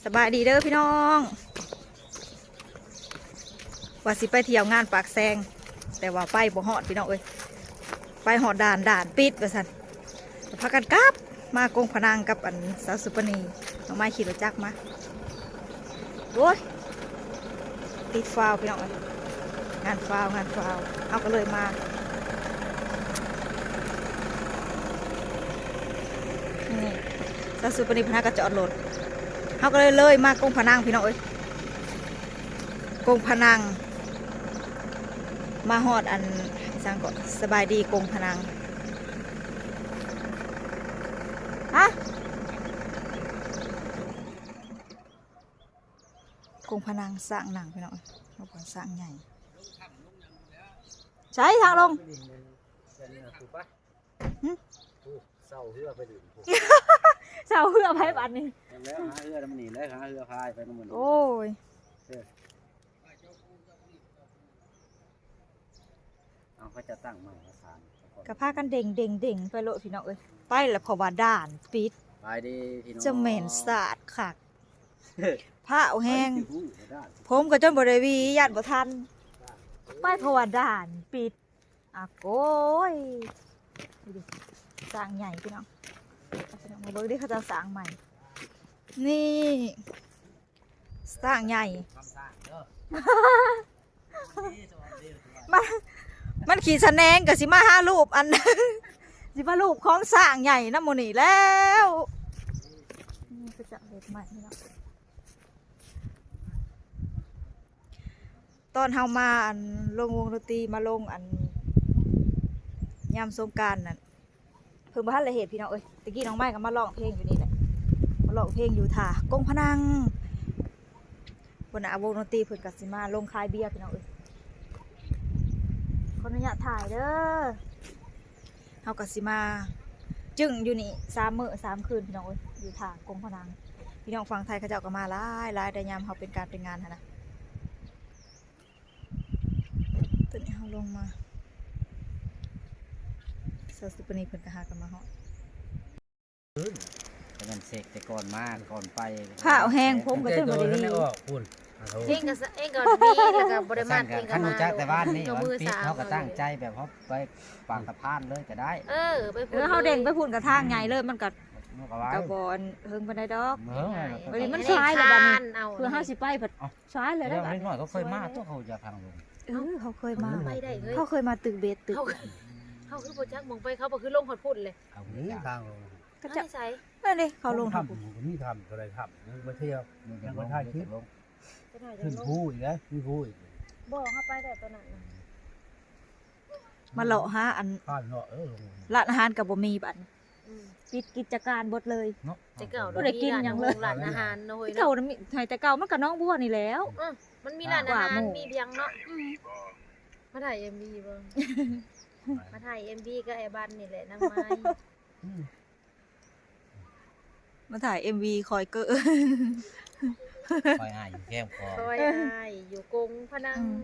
ສະບາຍດີເດີພີ່ນ້ອງ ວ່າຊິໄປທ່ຽວງານປາກແຊງ ແຕ່ວ່າໄປບໍ່ຮອດພີ່ນ້ອງເອີຍ ໄປຮອດດ່ານ ດ່ານປິດວ່າຊັ້ນ ກໍພາກັນກັບມາກົງພະນັງກັບອັນສາວສຸປະນີ ນ້ອງໄມ້ຂີ່ລົດຈັກມາ ໂອ້ຍ ຕິດຟາວພີ່ນ້ອງເອີຍ ງານຟາວ ງານຟາວ ເຮົາກໍເລີຍມາ ນີ້ ສາວສຸປະນີເພິ່ນຫາກໍຈອດລົດ ເຮົາກໍເລີຍ ເລີຍມາກົງພະນັງພີ່ນ້ອງເອີຍ ກົງພະນັງ ມາຮອດອັນ ຫຍັງເກາະ ສະບາຍດີກົງພະນັງ ຮະ ກົງພະນັງຊ້າງນັ່ງພີ່ນ້ອງ ເຮົາບ່ອນຊ້າງໃຫຍ່ ໃສທາງລົງ ຫຶ ເຊົ່າເຮືອໄປດິນ ເຊົ່າເຮືອໄປບັດນີ້ ແລ້ວຫາເຮືອນຳນີ້ ແລ້ວຫາເຮືອພາຍໄປນຳມັນ ໂອ້ຍ ເອີ ເອົາ ເຂົາຈະຕັ້ງໃໝ່ ກໍພາກັນເດັ່ງໆໆໄປໂລດພີ່ນ້ອງເອີຍ ໄປແລ້ວ ເພາະວ່າດ່ານປິດ ສະແມ່ນສາດຄັກ ພ້າວແຮງ ຜົມກໍຈົນບໍ່ໄດ້ຫວີ ຢ້ານບໍ່ທັນ ໄປເພາະວ່າດ່ານປິດ ອາໂກຍ ນີ້ດິ ຊ້າງໃຫຍ່ພີ່ນ້ອງ ມາເບິ່ງເດ້ ເຂົາເຈົ້າສ້າງໃໝ່ ນີ້ ຊ້າງໃຫຍ່ ມັນ ມັນຂີ້ສະແໜງກໍຊິມາຫາຮູບອັນ ຊິມາຮູບຂອງຊ້າງໃຫຍ່ນຳໝູ່ນີ້ແລ້ວ ນີ້ຄືຈະເຮັດໃໝ່ເນາະ ຕອນເຮົາມາອັນລົງວົງດົນຕີ ມາລົງອັນຍາມສົງການນັ້ນ ເພິ່ນບໍ່ທັນໄດ້ເຮັດພີ່ນ້ອງເອີຍ ແຕ່ກີ້ນ້ອງໄມ້ກໍມາຮ້ອງເພງຢູ່ນີ້ແຫຼະ ມາຮ້ອງເພງຢູ່ທ່າກົງພະນັງ ຫົວໜ້າວົງດົນຕີເພິ່ນກໍຊິມາລົງຂາຍເບຍພີ່ນ້ອງເອີຍ ຂໍອະນຸຍາດຖ່າຍເດີ ເຮົາກໍຊິມາຈຶ້ງຢູ່ນີ້ສາມມື້ສາມຄືນພີ່ນ້ອງເອີຍ ຢູ່ທ່າກົງພະນັງ ພີ່ນ້ອງຝັ່ງໄທເຂົາເຈົ້າກໍມາຫຼາຍໆ ໄດ້ຍາມເຮົາເປັນການເປັນງານຫັ້ນນະ ຕອນນີ້ເຮົາລົງມາ ສາວສຸປະນີເພິ່ນກໍຫາກັນມາຮອດ ຄືນ ກໍແມ່ນເຊັກແຕ່ກ່ອນມາ ກ່ອນໄປ ພ້າວແຮງ ຜົມກໍຈົນບໍ່ໄດ້ຫວີ ອອກພຸ້ນ ເອງກໍ ເອງກໍຫວີ ແລ້ວກໍບໍ່ໄດ້ມັດ ເອງກໍ ຄັນຮູ້ຈັກແຕ່ວານນີ້ ເອົາມື ວ່າມັນປິດ ສາວ ເຮົາກໍຕັ້ງໃຈແບບເຮົາໄປປາກສະພານເລີຍກໍໄດ້ ເອີ ໄປພຸ້ນ ເອີ ເຮົາເດັ່ງໄປພຸ້ນກໍທາງໃຫຍ່ເລີຍ ມັນກໍ ມັນກໍວ່າ ກໍບໍ່ເຫິງປານໃດດອກ ເອີ ບັດນີ້ມັນສາຍແລ້ວບັດນີ້ ເພື່ອເຮົາຊິໄປພັດ ສາຍແລ້ວ ເດັກນ້ອຍກໍເຄີຍມາຕົວະ ເຂົາຈະທາງລົງ ເອີ ເຂົາເຄີຍມາ ໄປໄດ້ເລີຍ ເຂົາເຄີຍມາຕຶກເບັດຕຶກ ເຮົາ ເຮົາຄືບໍ່ຈັກໝ່ອງໄປ ເຂົາບໍ່ຄືລົງຮອດພຸ້ນເລີຍ ເອົາ ນີ້ທາງລົງ ເຂົາເຈົ້າ ນີ້ໃສ ນັ້ນເດ້ ເຂົາລົງທາງ ທຳ ມັນກໍມີທຳ ເທົ່າໃດທຳ ຍັງບໍ່ທ່ຽວ ຍັງບໍ່ຖ່າຍຄລິບ ຂຶ້ນພູອີກເດ້ ຂຶ້ນພູອີກ ບໍ່ ເຮົາໄປໄດ້ຕອນນັ້ນນະ ມາເລາະຫາອັນ ຮ້ານເນາະ ເອີ ລົງ ຮ້ານອາຫານກໍບໍ່ມີບັດນີ້ ອືມ ປິດກິດຈະການເບິດເລີຍເນາະ ແຕ່ເກົ່າ ບໍ່ໄດ້ກິນຫຍັງເລີຍ ຮ້ານອາຫານເນາະ ເຮົາຍ ແຕ່ເກົ່າ ເນາະ ມີ ໃຫ້ແຕ່ເກົ່າມັນກໍໜອງບົວນີ້ແລ້ວ ອືມ ມັນມີຮ້ານອາຫານ ມີພຽງເນາະ ອືມ ມາຖ່າຍເອັມວີບໍ່ ມາຖ່າຍເອັມວີກັບອ້າຍບັນນີ້ແຫຼະ ນາງໄມ້ ອືມ ມາຖ່າຍເອັມວີ ຄອຍເກີ ຄອຍອ້າຍຢູ່ແຄມຂອງ ຄອຍອ້າຍຢູ່ກົງພະນັງ ອືມ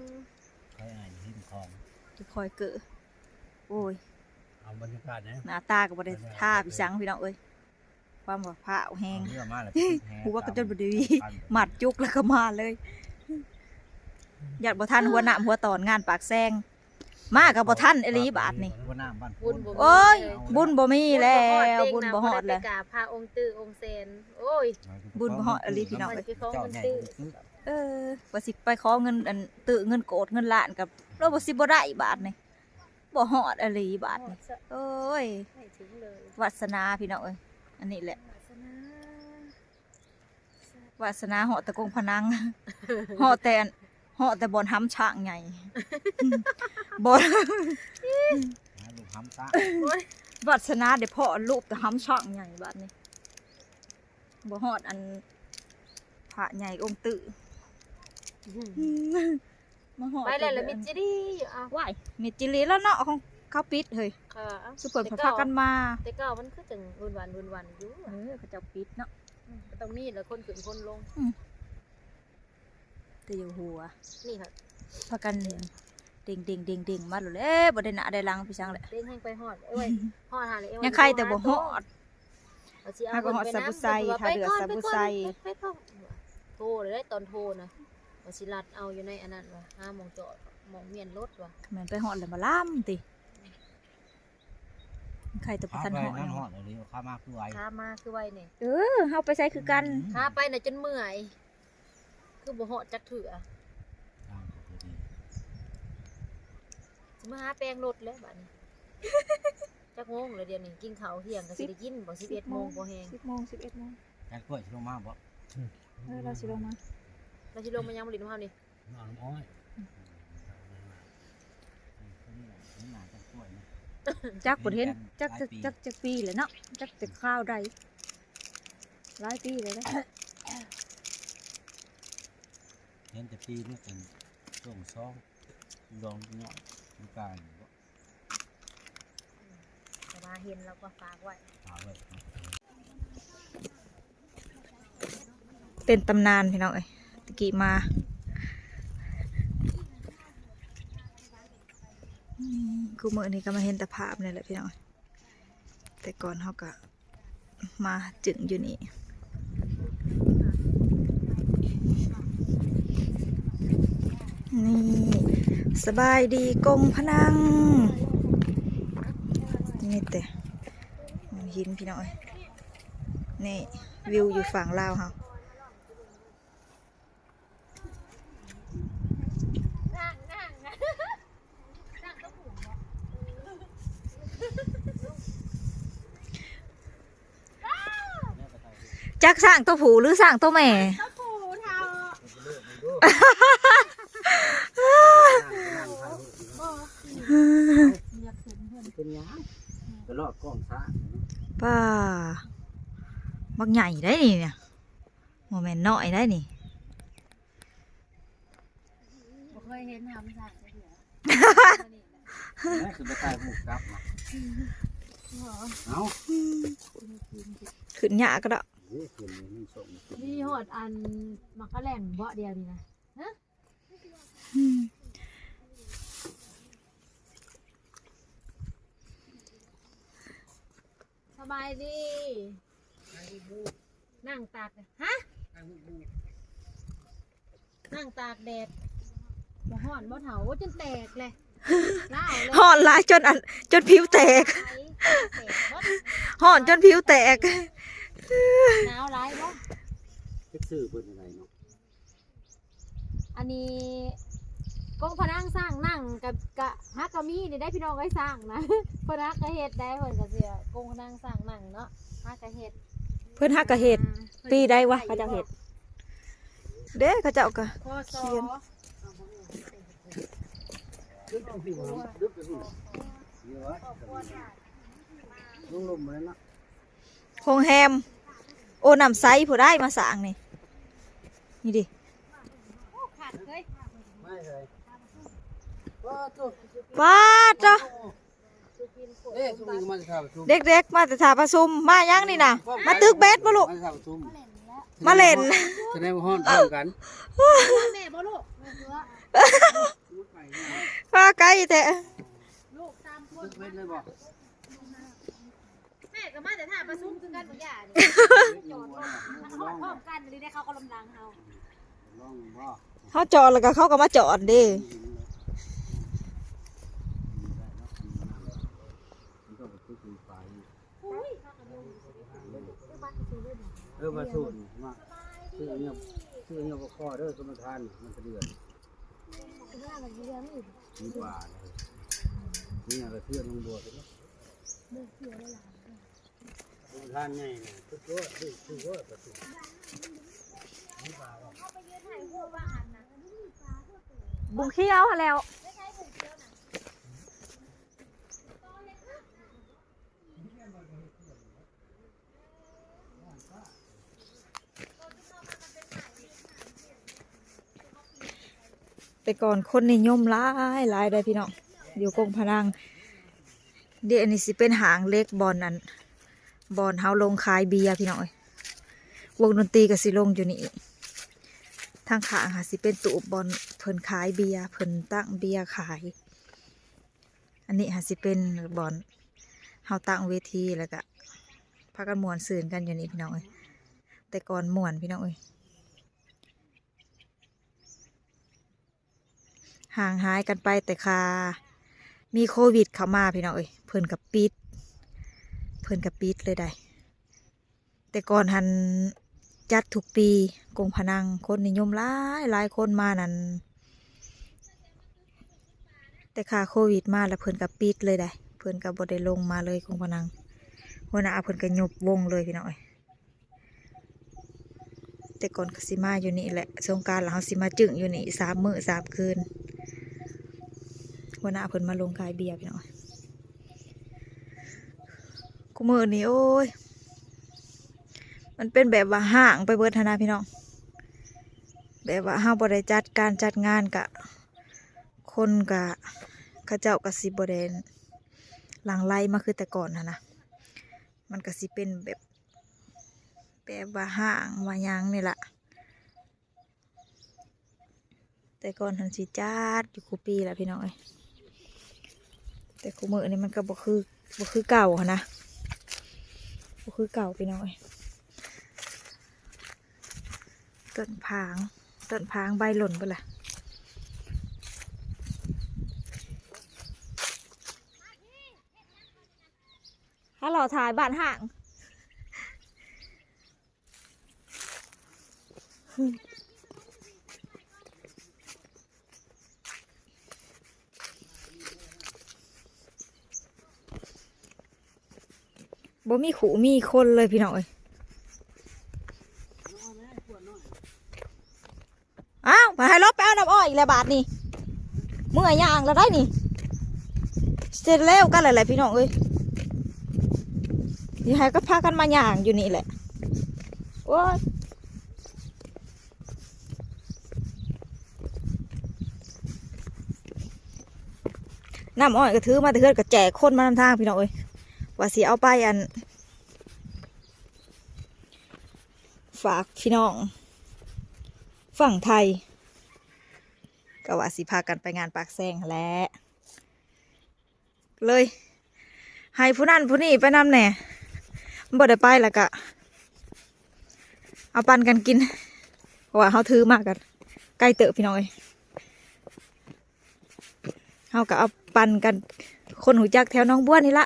ຄອຍອ້າຍຢູ່ຮິມຂອງ ຄອຍເກີ ໂອ້ຍ ເອົາບັນຍາກາດແດ່ ໜ້າຕາກໍບໍ່ໄດ້ທາພິສັງພີ່ນ້ອງເອີຍ ຄວາມວ່າພ້າວແຮງ ເອົາເຮືອມາແລ້ວ ຫົວກໍຈົນບໍ່ໄດ້ຫວີ ມັດຈຸກແລ້ວກໍມາເລີຍ ຢ້ານບໍ່ທັນຫົວນ້ຳຫົວຕອນງານປາກແຊງ ມາກໍບໍ່ທັນອີ່ຫຼີບາດນີ້ ຫົວໜ້າບ້ານພຸ້ນ ໂອ້ຍ ບຸນບໍ່ມີແລ້ວ ບຸນບໍ່ຮອດແລ້ວ ໄປກາບພະອົງຕື້ອົງແສນ ໂອ້ຍ ບຸນບໍ່ຮອດອີ່ຫຼີພີ່ນ້ອງເອີຍ ເອີ ວ່າຊິໄປຂໍເງິນອັນຕື້ເງິນໂກດເງິນລ້ານກໍລາວບໍ່ ຊິບໍ່ໄດ້ບາດນີ້ ບໍ່ຮອດອີ່ຫຼີບາດນີ້ ໂອ້ຍ ວາດສະໜາພີ່ນ້ອງເອີຍ ອັນນີ້ແຫຼະ ວາດສະໜາ ວາດສະໜາເຫາະແຕ່ກົງພະນັງ ເຫາະແຕ່ອັນ ເຫາະແຕ່ບ່ອນຫຳຊ້າງໃຫຍ່ ບ່ອນ ຫາລູກຫຳຊ້າງ ໂອ້ຍ ວາດສະໜາໄດ້ເພາະລູກແຕ່ຫຳຊ້າງໃຫຍ່ບາດນີ້ ບໍ່ຮອດອັນ ພະໃຫຍ່ອົງຕື້ ອືມ ມາຮອດ ໄປແລ້ວລະມິດຈິລີຢູ່ ອ້າວ ວ້າຍ ມິດຈິລີແລ້ວເນາະ ຂອງເຂົາປິດເຮີ້ຍ ເອີ ຊຸມເພິ່ນພາກັນມາ ແຕ່ເກົ່າມັນຄືຈັ່ງວຸ່ນວານວຸ່ນວານຢູ່ ເອີ ເຂົາເຈົ້າປິດເນາະ ອືມ ກໍຕ້ອງມີແຫຼະ ຄົນຂຶ້ນຄົນລົງ ອືມ ແຕ່ຢູ່ຫົວ ນີ້ຫັ້ນ ພາກັນເດັ່ງໆໆໆ ມາໂລດແຫຼະ ບໍ່ໄດ້ໜ້າໄດ້ຫຼັງໄປສັງແຫຼະ ເດັ່ງແຮງໄປຮອດ ໂອ້ຍ ຮອດຫາແລ້ວ ຍັງໄຄແຕ່ບໍ່ຮອດ ວ່າຊິເອົາ ເຮົາກໍຮອດ ເພິ່ນໄປນຳ ສາບູໄຊ ເພິ່ນວ່າ ຖ້າເຫຼືອ ໄປກ່ອນ ສາບູໄຊ ໄປກ່ອນ ໄປກ່ອນ ໂທເລີຍ ຕອນໂທນະ ວ່າຊິລັດເອົາຢູ່ໃນອັນນັ້ນວ່າ ຫາໝ່ອງຈອດ ໝ່ອງມ້ຽນລົດວ່າ ແມ່ນໄປຮອດແລ້ວມາລຳຕິ ໃຄແຕ່ບໍ່ທັນຮອດ ຂາໄປນັ້ນຮອດອີ່ຫຼີ ຂາມາຄືໄວ ຂາມາຄືໄວນີ້ ເອີ ເຮົາໄປໃສຄືກັນ ອືມ ຂາໄປນະຈົນເມື່ອຍ ຄືບໍ່ຮອດຈັກເທື່ອ ທາງກໍບໍ່ດີ ຊິມາຫາແປງລົດແລ້ວບາດນີ້ ຈັກໂມງແລ້ວດຽວນີ້ ກິນເຂົ້າທ່ຽງກໍຊິໄດ້ກິນບໍ່ ສິບເອັດໂມງພໍແຮງ ສິບໂມງ ສິບເອັດໂມງ ຈານກ້ວຍຊິລົງມາບໍ່? ເອີ ລາວຊິລົງມາ ລາວຊິລົງມາຍັງມາຫຼິ້ນນຳເຮົານີ້ ມານ້ຳອ້ອຍ ຈັກບໍ່ເຫັນ ຈັກ ຈັກ ຈັກປີແລ້ວເນາະ ຈັກແຕ່ຄາວໃດ ຫຼາຍປີແລ້ວເດ້ ເຫັນແຕ່ປີນີ້ເປັນຊ່ວງສອງ ດອງນ້ອຍ ຢູ່ກາຍນີ້ບໍ່ ແຕ່ວ່າເຫັນແລ້ວກໍຝາກໄວ້ ຝາກໄວ້ ເປັນຕຳນານພີ່ນ້ອງເອີຍ ແຕ່ກີ້ມາ ອືມ ຄູ່ມື້ນີ້ກໍມາເຫັນແຕ່ພາບນີ້ແຫຼະພີ່ນ້ອງ ແຕ່ກ່ອນເຮົາກໍ ມາຈຶ່ງຢູ່ນີ້ ນີ້ ສະບາຍດີກົງພະນັງ ມີແຕ່ຫີນພີ່ນ້ອງເອີຍ ນີ້ວິວຢູ່ຝັ່ງລາວເຮົາ. ຈັກຊ້າງໂຕຜູ້ຫຼືຊ້າງໂຕແມ່? ໂຕຜູ້ເຖົ້າ ບໍ່ ເປັນຫຍັງ ກະລອກກ້ອງຊ້າງ ປ້າ ບັກໃຫຍ່ໄດ໋ນີ້ນະ ບໍ່ແມ່ນນ້ອຍໄດ໋ນີ້. ບໍ່ເຄີຍເຫັນທຳສາດຈັກເທື່ອ ແມ່ຄືບໍ່ຖ່າຍຮູບກັບນະ ເອົ້າ ຂຶ້ນຍາກກະດອກ ນີ້ຂຶ້ນນີ້ມັນສົ່ງ ມີຮອດອັນໝາກກະແຫຼ່ງບໍ່ດຽວນີ້ນະ ຮະ ອືມ ສະບາຍດີ ນັ່ງຕາກ ຮະ ນັ່ງຕາກແດດ ບໍ່ຮ້ອນບໍ່ເຖົ້າ ໂອ້ ຈົນແຕກເລີຍ ລ້າວເລີຍ ຮ້ອນຫຼາຍຈົນອັນ ຈົນຜິວແຕກ ແຕກເບິດ ຮ້ອນຈົນຜິວແຕກ ໜາວຫຼາຍບໍ່? ຈັກຊື່ເພິ່ນຈັ່ງໃດເນາະ? ອັນນີ້ກົງພະນັງຊ້າງນັ່ງ ກະ ກະ ຫາກະມີນີ້ໄດ໋ພີ່ນ້ອງເອີຍ ຊ້າງນະ ເພິ່ນຫາກະເຮັດໄດ້ ເພິ່ນກະຊິກົງພະນັງຊ້າງນັ່ງເນາະ ຫາກະເຮັດ ເພິ່ນຫາກະເຮັດ ອ່າ ປີໃດວະ ເພິ່ນ ເຂົາເຈົ້າເຮັດ ເດ້ ເຂົາເຈົ້າກະ ຄ.ສ. ຂຽນ ລົງລົມແລ້ວເນາະ. ໂຮງແຮມ ໂອ້ ນ້ຳໃສຜູ້ໃດມາສ້າງນີ້ ນີ້ດິ ໂອ້ ຄັກເລີຍ ປາດໂທ້ ເດ້ ຊຸມນີ້ກໍມາແຕ່ທ່າປະຊຸມ ເດັກໆ ມາແຕ່ທ່າປະຊຸມ ມາຫຍັງນີ້ນະ ມາຕຶກເບັດບໍ່ລູກ? ມາແຕ່ທ່າປະຊຸມ ມາຫຼິ້ນ ສະແດງວ່າຮ້ອນພ້ອມກັນ ແມ່ບໍ່ລູກ? ມາໄກແທ້ ລູກສາມຄົນ ຕຶກເບັດເລີຍບໍ່? ແມ່ກໍມາແຕ່ທ່າປະຊຸມຄືກັນບາງຢ່ານີ້ ຈອດລົດ ມັນຮອດພ້ອມກັນອີ່ຫຼີເດ້ ເຂົາກໍລຳຫຼັງເຮົາ ເຮົາຈອດແລ້ວກໍເຂົາກໍມາຈອດເດ້ ເອີ ມາສູນ ມາຊື້ຫຍັງ ຊື້ຫຍັງບໍ່ຂໍເດີ ສົມປະທານ ມັນກະເດືອນ ມີປາເດີ ມີຫຍັງກະເທື່ອນລົງບົວເດີ ທ່ານໃຫຍ່ນະ ສຸດຍອດ ສຸດຍອດ ບຸ້ງຂຽວຫັ້ນແຫຼ້ວ. ແຕ່ກ່ອນຄົນນິຍົມຫຼາຍໆ ເດ້ພີ່ນ້ອງ ຢູ່ກົງພະນັງ ເດ້ ອັນນີ້ຊິເປັນຫ້າງເຫຼັກ ບ່ອນອັນ ບ່ອນເຮົາລົງຂາຍເບຍພີ່ນ້ອງເອີຍ ວົງດົນຕີກໍຊິລົງຢູ່ນີ້ ທາງຂ້າງຫາຊິເປັນຕູບບ່ອນເພິ່ນຂາຍເບຍ ເພິ່ນຕັ້ງເບຍຂາຍ. ອັນນີ້ຫາຊິເປັນບ່ອນເຮົາຕັ້ງເວທີ ແລ້ວກະ ພາກັນມ່ວນຊື່ນກັນຢູ່ນີ້ພີ່ນ້ອງເອີຍ. ແຕ່ກ່ອນມ່ວນພີ່ນ້ອງເອີຍ. ຫ່າງຫາຍກັນໄປແຕ່ຄ່າມີໂຄວິດເຂົ້າມາພີ່ນ້ອງເອີຍ ເພິ່ນກໍປິດ ເພິ່ນກໍປິດເລີຍໄດ໋. ແຕ່ກ່ອນຫັ້ນຈັດທຸກປີ ກົງພະນັງ ຄົນນິຍົມຫຼາຍ ຫຼາຍຄົນມານັ້ນ ແຕ່ຄ່າໂຄວິດມາແລ້ວເພິ່ນກໍປິດເລີຍໄດ໋ ເພິ່ນກໍບໍ່ໄດ້ລົງມາເລີຍ ກົງພະນັງ ຫົວໜ້າເພິ່ນກໍຍຸບວົງເລີຍພີ່ນ້ອງເອີຍ. ແຕ່ກ່ອນກໍຊິມາຢູ່ນີ້ແຫຼະ ສົງການແລ້ວເຮົາຊິມາຈຶ້ງຢູ່ນີ້ສາມມື້ສາມຄືນ ຫົວໜ້າເພິ່ນມາລົງຂາຍເບຍພີ່ນ້ອງ. ຄູ່ມື້ນີ້ໂອ້ຍ ມັນເປັນແບບວ່າຮ້າງໄປເບິດຫັ້ນນະພີ່ນ້ອງ ແບບວ່າເຮົາບໍ່ໄດ້ຈັດການຈັດງານກະ ຄົນກະ ເຂົາເຈົ້າກະຊິບໍ່ໄດ້ຫຼັ່ງໄຫຼມາຄືແຕ່ກ່ອນຫັ້ນນະ ມັນກະຊິເປັນແບບ ແບບວ່າຮ້າງວ່າຫຍັງນີ້ລະ. ແຕ່ກ່ອນຫັ້ນຊິຈັດຢູ່ຄູ່ປີລະພີ່ນ້ອງເອີຍ ແຕ່ຄູ່ມື້ນີ້ມັນກໍບໍ່ຄື ບໍ່ຄືເກົ່າຫັ້ນນະ ບໍ່ຄືເກົ່າພີ່ນ້ອງເອີຍ. ຕົ້ນຜາງ ຕົ້ນຜາງໃບຫຼົ່ນເບິດລະ ຫາເລາະຖ່າຍບ້ານຮ້າງ. ບໍ່ມີຄູ່ມີຄົນເລີຍພີ່ນ້ອງເອີຍ. ອ້າວ ບາດໃຫ້ລົບໄປເອົານ້ຳອ້ອຍອີກແລ້ວບາດນີ້ ເມື່ອຍຍ່າງແລ້ວໄດ໋ນີ້ ເສັດແລ້ວກັນແລ້ວແຫຼະພີ່ນ້ອງເອີຍ ຊິໃຫ້ກໍພາກັນມາຍ່າງຢູ່ນີ້ແຫຼະ ໂອ້ຍ. ນ້ຳອ້ອຍກໍຖືມາແຕ່ເຮືອນ ກໍແຈກຄົນມານຳທາງພີ່ນ້ອງເອີຍ ວ່າຊິເອົາໄປອັນ ຝາກພີ່ນ້ອງຝັ່ງໄທ ກໍວ່າຊິພາກັນໄປງານປາກແຊງຫັ້ນແຫຼະ ເລີຍໃຫ້ຜູ້ນັ້ນຜູ້ນີ້ໄປນຳແດ່ ບໍ່ໄດ້ໄປແລ້ວກະເອົາປັນກັນກິນ ເພາະວ່າເຮົາຖືມາກັນໄກເຕີບພີ່ນ້ອງເອີຍ. ເຮົາກໍເອົາປັນກັນ ຄົນຮູ້ຈັກແຖວໜອງບົວນີ້ລະ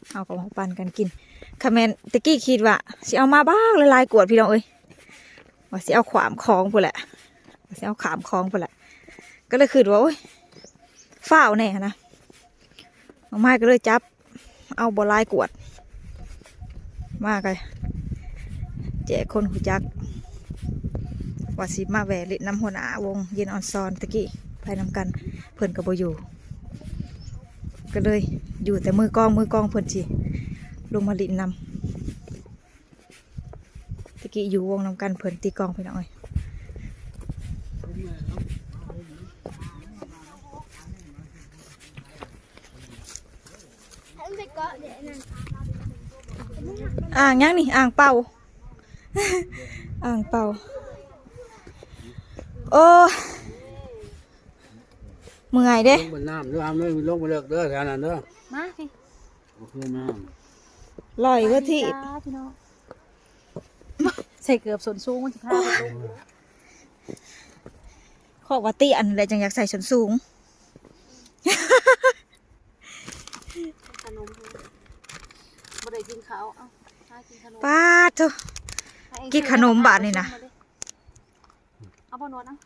ເຮົາກໍເອົາປັນກັນກິນ. ຄັນແມ່ນແຕ່ກີ້ຄິດວ່າຊິເອົາມາບັກຫຼາຍໆກວດພີ່ນ້ອງເອີຍ ວ່າຊິເອົາຂ້າມຂອງພຸ້ນແຫຼະ ວ່າຊິເອົາຂ້າມຂອງພຸ້ນແຫຼະ ກໍເລີຍຄິດວ່າ ໂອ້ຍ ຟ້າວແດ່ຫັ້ນນະ ນ້ອງມາຍກໍເລີຍຈັບ ເອົາບໍ່ຫຼາຍກວດ ມາກໍແຈກຄົນຮູ້ຈັກ ວ່າຊິມາແວ່ຫຼິ້ນນຳຫົວໜ້າວົງເຢັນອອນຊອນ ຕະກີ້ໄປນຳກັນ ເພິ່ນກໍບໍ່ຢູ່ ກໍເລີຍຢູ່ແຕ່ມືກອງ ມືກອງເພິ່ນຊິລົງມາຫຼິ້ນນຳ. ຕະກີ້ຢູ່ວົງນຳກັນ ເພິ່ນຕີກອງພີ່ນ້ອງເອີຍ. ອ່າງຫຍັງນີ້ ອ່າງເປົ່າ ອ່າງເປົ່າ. ໂອ້ ເມື່ອຍເດ້ ລົງໄປນ້ຳເດີ ຫ້າມເດີ ລົງໄປເລິກເດີ ແຖວນັ້ນເດີ ມາພີ່ ໂອເຄ ນ້ຳ ລອຍເບິດທີ່ ສະບາຍດີຈ້າ ພີ່ນ້ອງ ໃສ່ເກີບສົ້ນສູງ ມັນຊິພາໄປລົງ ເພາະວ່າເຕ້ຍອັນແຫຼະ ຈັ່ງຢາກໃສ່ສົ້ນສູງ ຂະໜົມ ບໍ່ໄດ້ກິນເຂົ້າ ເອົ້າ ຫາກິນຂະໜົມ ປາດໂທ້ ກິນຂະໜົມບາດນີ້ນະ ເອົາບໍ່ນວນ ເອົາ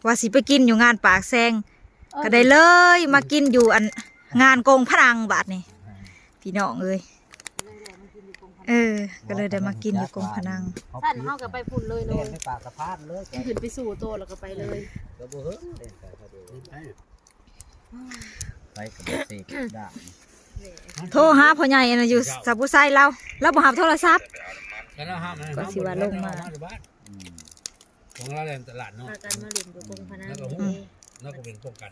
ວ່າຊິໄປກິນຢູ່ງານປາກແຊງ ເອີ ກໍໄດ້ເລີຍມາກິນຢູ່ອັນງານກົງພະນັງບາດນີ້ ພີ່ນ້ອງເອີຍ ເອີ ກໍເລີຍໄດ້ມາກິນຢູ່ກົງພະນັງ. ຊັ້ນເຮົາກໍໄປພຸ້ນເລີຍເນາະ ແລ່ນໄປປາກສະພານເລີຍ ຂຶ້ນໄປສູ່ໂຕແລ້ວກໍໄປເລີຍ ກໍບໍ່ເຮີ້ ໄປກັບເສກດາ ໂທຫາພໍ່ໃຫຍ່ອັນນັ້ນຢູ່ສະພູໄຊ ລາວ ລາວບໍ່ຮັບໂທລະສັບ ກໍລາວຫາມ ກໍຊິວ່າລົງມາ ອືມ ຂອງລາວແລ່ນຕະຫຼາດເນາະ ພາກັນມາຫຼິ້ນຢູ່ກົງພະນັງ ແລ້ວກໍຮູ້ ອືມ ແລ້ວກໍເປັນປ້ອງກັນ